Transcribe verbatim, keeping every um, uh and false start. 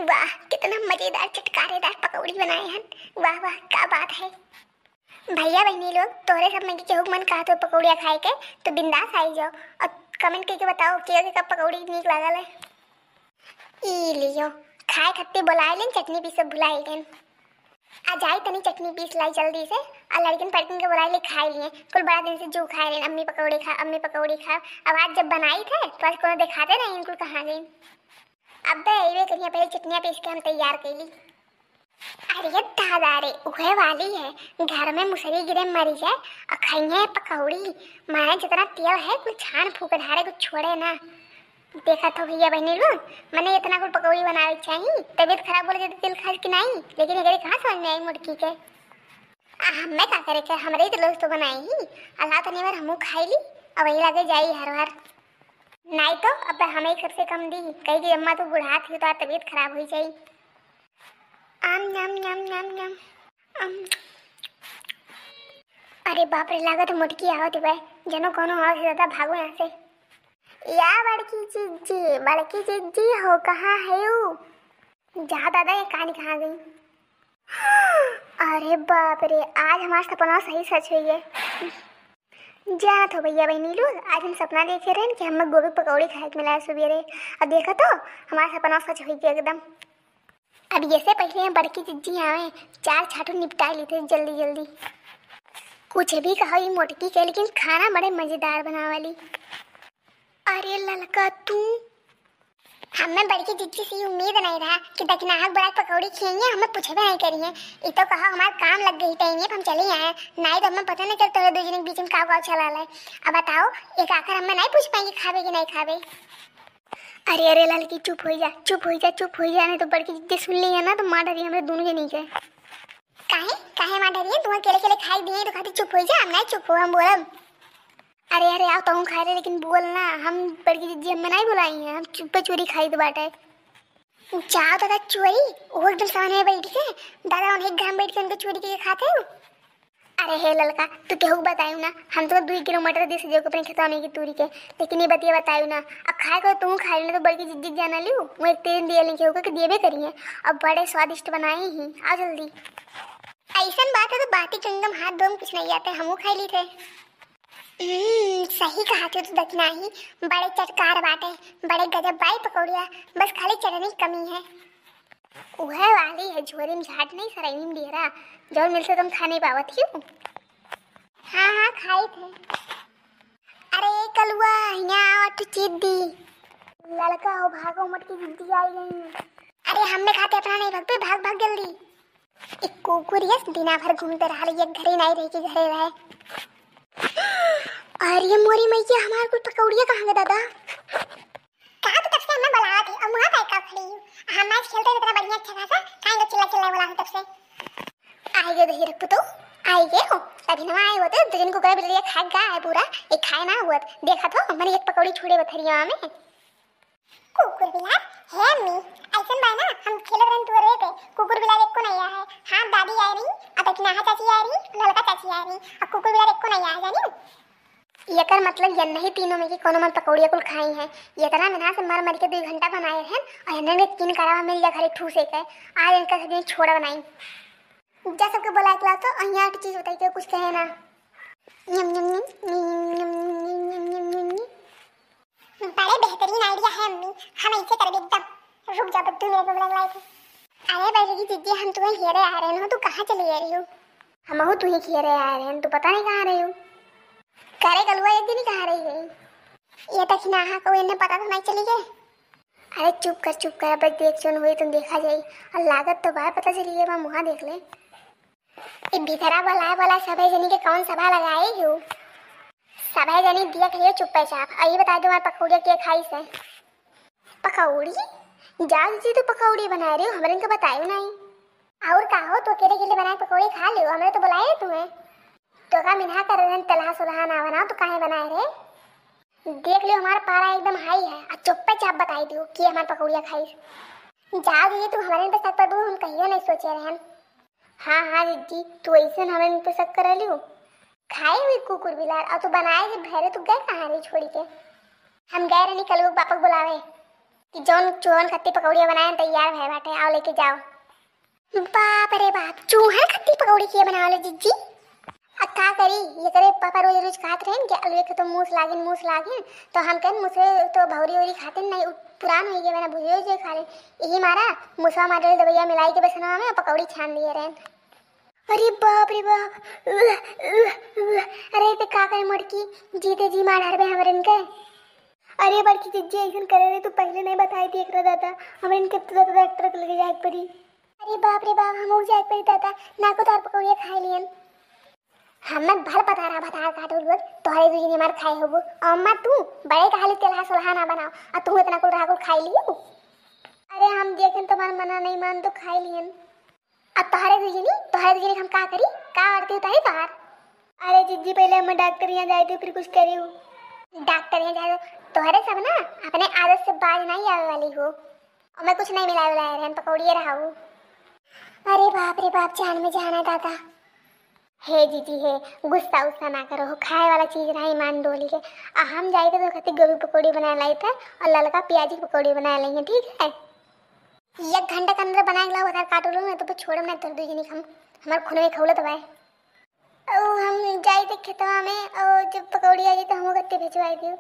वाह, कितना मजेदार चटकारेदार पकौड़ी बनाए हन। वाह वाह, का बात है। भैया बहिनी लोग, तोहरे सब में के केहू के मन कहत हो पकौड़िया खाए के, तो बिंदास आई जाओ और comment करके बताओ कि के का पकौड़ी नीक लागल है। ई लियो, खाए खत्ती बोलाए लेन, चटनी पीसे भुलाए लेन। आ जाई तनी चटनी पीस लाई जल्दी से, आ लड़किन पड़किन के बोलाए ले खाए लिए। कुल बड़ा दिन से जो खाए लेन, अम्मी पकौड़ी खा, अम्मी पकौड़ी खा। अब आज जब बनाई थे तो आज कोनो देखाते नहीं इनको कहाँ गई। अब्बे अइबे करिया, पहले चटनिया पीस के हम तैयार कैली। अरे दादा रे, उहे वाली है, घर में मुसरी गिरे मरी जाए और खइये पकौड़ी। माने जितना तेल है कुल छान फूक ढारे, कुछ छोड़े ना। देखा तो भैया बहनी लोग, मने इतना कुल पकौड़ी बनावे के चाही, तबीयत खराब बोले जब दिल खास की नहीं, लेकिन एकरे कहाँ समझ में आई मोटकी के। आ हमें का करे के, हमरे ही तो लोग तो बनाई ही। अल्लाह तनी बार हमू खाई ली, अब वही लगे जाई हर बार। नहीं तो अब हमें ही सबसे कम दी, कही कि अम्मा तू बुढ़ात ही तो तबीयत खराब हो जाई। आम, नाम, नाम, नाम, नाम। आम। अरे बाप रे, लागत मोटकी आवत बा। जनो कोनो आवत है दादा, भागो यहाँ से। या बड़की जिज्जी, बड़की जिज्जी हो, कहाँ है यू? जा दादा, ये कहानी कहाँ गई? अरे बाप रे, आज हमार सपना सही सच हुई है। जानत हो भैया बहनी लोग, आज हम सपना देखे रहन कि हमें गोभी पकौड़ी खाए के मिला है सुबेरे। अब देखा तो, हमारा सपना सच हुई गया एकदम। अब ये से पहले हम बड़की जिज्जी आवे, चार छाटू निपटा लेते जल्दी जल्दी। कुछ भी कहो ये मोटकी के, लेकिन खाना बड़े मजेदार बनावाली। अरे ललका तू, हमें बड़की जिज्जी से ये उम्मीद नहीं रहा कि दखिनाहक बड़ा पकौड़ी खियाइए, हमें पूछबे नहीं करिए। ई तो कहा हमार काम लग गई टाइम, हम चले आए, नहीं तो हमें पता नहीं चलता है दो जने के बीच में काव काव चला है। अब बताओ, एक आकर हमें नहीं पूछ पाएंगे खाबे कि नहीं खाबे। अरे अरे ललकी, चुप हो जा, चुप हो जा, चुप हो जा, नहीं तो बड़की जिज्जी सुन ली है ना तो मार डाली हमें दोनों जनी के। काहे काहे मार डाली है? तुम अकेले अकेले खाई दिए तो खाती चुप हो जा, हम नहीं चुप हो, हम बोलब। अरे अरे आओ, तहूँ खाए ले, लेकिन बोल ना, हम बड़की जिज्जी हमें नहीं बुलाई है, हम चुप्पे चोरी खाई तो बाटे। जाओ दादा चोरी, वो एकदम सामने में बैठ के, दादा उन्हें घर में बैठ के उनके चोरी के खाते हो। अरे हे ललका, तू केहू के बतायू ना, हम तो दुई किलो मटर दे सजे अपने खेतवा में की तूरी के, लेकिन ये बतिया बतायू ना। अब खाए को तू खाए ले, तो बड़की जिज्जी जाना लियो, वो एक तीन दिया लेके होकर के दिए भी करिए, अब बड़े स्वादिष्ट बनाए ही। आओ जल्दी। ऐसन बात है तो बाती गंगम हाथ धोम कुछ नहीं आते, हमू खाई ली थे। हम्म, सही कहा तू तो दखिनाही, बड़े चटकार बाटे, बड़े गजब बाई पकौड़िया, बस खाली चटनी की कमी है। उहे वाली है, झोरी में झाट नहीं, सरैनी में डेरा, जौन मिलते तुम खा नहीं पावत क्यों? हाँ हाँ, खाई थे। अरे कलुआ, यहाँ आओ, तू चीज दी। ललका हो, भागो, मोटकी जिज्जी आई गई। अरे हमें खाते अपना नहीं भगते, भाग भाग जल्दी। एक कुकुर यस दिना भर घूमते रहा, एक घरे नहीं रहे कि घरे रहे। अरे मोरी मैया, हमार कुल पकौड़िया कहाँ गए दादा? कहाँ तो तब से हमें बुलावा थी, अब वहाँ का का खड़ी हूँ। हम मैच खेलते हैं इतना बढ़िया अच्छा खासा, काहे को चिल्ला चिल्ला बुलावा तब से। आएगे दही रख तो, आएगे हो, तभी ना आए होते, दो दिन कुकर बिल्ली खा गया है पूरा, एक खाए ना हुआ। देखा तो, मैंने एक पकौड़ी छोड़े बथरिया में। कुकुर बिलार, हे अम्मी, ऐसन बा ना, हम खेलत रहन दुअरे पे, कुकुर बिलार एको नहीं आया है। हाँ, दादी आए रही, अब एक नाहा चाची आए रही, ललका चाची आए रही, अब कुकुर बिलार एको नहीं आया, जानी? एकर मतलब ये नहीं तीनों में के कोनो मन पकौड़िया कुल खाई है। ये इतना मेहनत से मर मर के दो घंटा बनाए रहन, और इन्हें में तीन कड़ावा मिल जा घरे ठूसे के। आज इनका सभी छोड़ा बनाई। जा सबके बुला के ला तो, और यहाँ एक चीज बताई के कुछ कहे ना। यम, यम, यम। बड़े बेहतरीन idea है अम्मी, हम ऐसे करबे एकदम। रुक जा बद्दू, मेरे को बुला लाई थी। अरे बड़की जिज्जी, हम तुम्हें घेरे आ रहे हैं, तू कहाँ चली जा रही हो? हमहू तुम्हें घेरे आ रहे हैं, तू पता नहीं कहाँ रही हो। करे कलुआ, एक दिन ही कहाँ रही गई? ये दखिनाहा को इन्हें पता तो नहीं चली गई। अरे चुप कर, चुप कर, अब देख सुन हुई तुम देखा जाई। और लागत तो बाय पता चली गई, मैं मुँह देख ले। ई भीतरा बुलाए वाला सभे जनी के कौन सभा लगाई हो? सभे जनी देख लियो चुप्पे चाप। और ये बता दो, हमार पकौड़िया के खाई से? पकौड़ी? जा दीदी, तू पकौड़ी बना रही हो, हमरे इनके बतायो नहीं। और का हो, तू अकेले अकेले बनाए पकौड़ी खा लियो, हमरे तो बुलाए तुम्हें। तो का मिन्हा कर रहे हैं, तलहा सुलहा ना बनाओ तो काहे बनाए रहे? देख लियो, हमार पारा एकदम हाई है। आ चुप्पे चाप बताई दियो कि हमार पकौड़िया खाई। जा दीदी, तू हमरे पे शक पर हम कहियो नहीं सोचे रहन। हाँ हाँ जिज्जी, तू ऐसे हमरे पे शक कर लियो। खाई हुई कुकुर बिलार, और तू बनाए के भैरे तू गए कहाँ रे छोड़ी के? हम गए रहनी कलुआ के पापा के बुलावे। कि जौन चूहन खत्ती पकौड़िया बनाए तैयार भए बाटे, आओ लेके जाओ। बाप रे बाप, चूहन खत्ती पकौड़ी के बनावले जिज्जी? अब का करी, एकरे पापा रोज रोज कहत रहन कि अलुए के तो मूस लागिन, मूस लागिन, तो हम कहन मूसवे तो भौरी ओरी खातिन नहीं, उ-, पुरान हो गए, मैंने भुजियो जे खा ले। यही मारा मूसवा मार डाले दवाइया मिलाई के बेसनवा में, पकौड़ी छान दिए रहन। अरे बाप रे बाप, उह, उह, उह। अरे ते का करे मोटकी, जीते जी मार डारबे हमरन के। अरे बड़की जिज्जी, ऐसन करे रे, तू पहले नहीं बताई थी एकरा दादा, हमरन के तो दादा डॉक्टर के लगे जाए के पड़ी। अरे बाप रे बाप, हम जाए के पड़ी दादा, ना को तार पकौड़िया खाए लियन। हमें भल पता रहा, भतार काटो लोग, तोहरे दुई जनी मार खाए होबो। अम्मा तू बड़े कहाली तेलहा सोलहा ना बनाओ, आ तू इतना कुल रहा कुल खाई लियो। अरे हम देखें तुम्हार मना नहीं मान तो खाई लियन। अब तोहरे दुई जनी, तोहरे दुई जनी हम का करी? का आरती उतारी तोहार? अरे जिज्जी, पहले हम डॉक्टर यहाँ जाए थे, फिर कुछ करी हूँ। डॉक्टर यहाँ जाए तो तोहरे सब ना अपने आदत से बाज नहीं आवे वाली हो। और मैं कुछ नहीं मिलाए उलाए रहन, पकौड़िए रहा हूँ। अरे बाप रे बाप, जान में जान है दादा। हे जीजी हे, गुस्सा उस्सा ना करो हो, खाए वाला चीज रहा ईमान डोली के। आ हम जाई तो खातिर गोभी पकौड़ी बनाए लाई थे और ललका प्याजी की पकौड़ी बनाए लाई है, ठीक है? एक घंटा के अंदर बनाए के लाओ, उधर काटो लो, नहीं तो छोड़म ना तोर दुई जनी हम, हमार खून में खौलत बाए। ओ हम जाई थे खेतवा में, ओ जब पकौड़ी आ जाए तो हमको कत्ते भिजवाई दियो।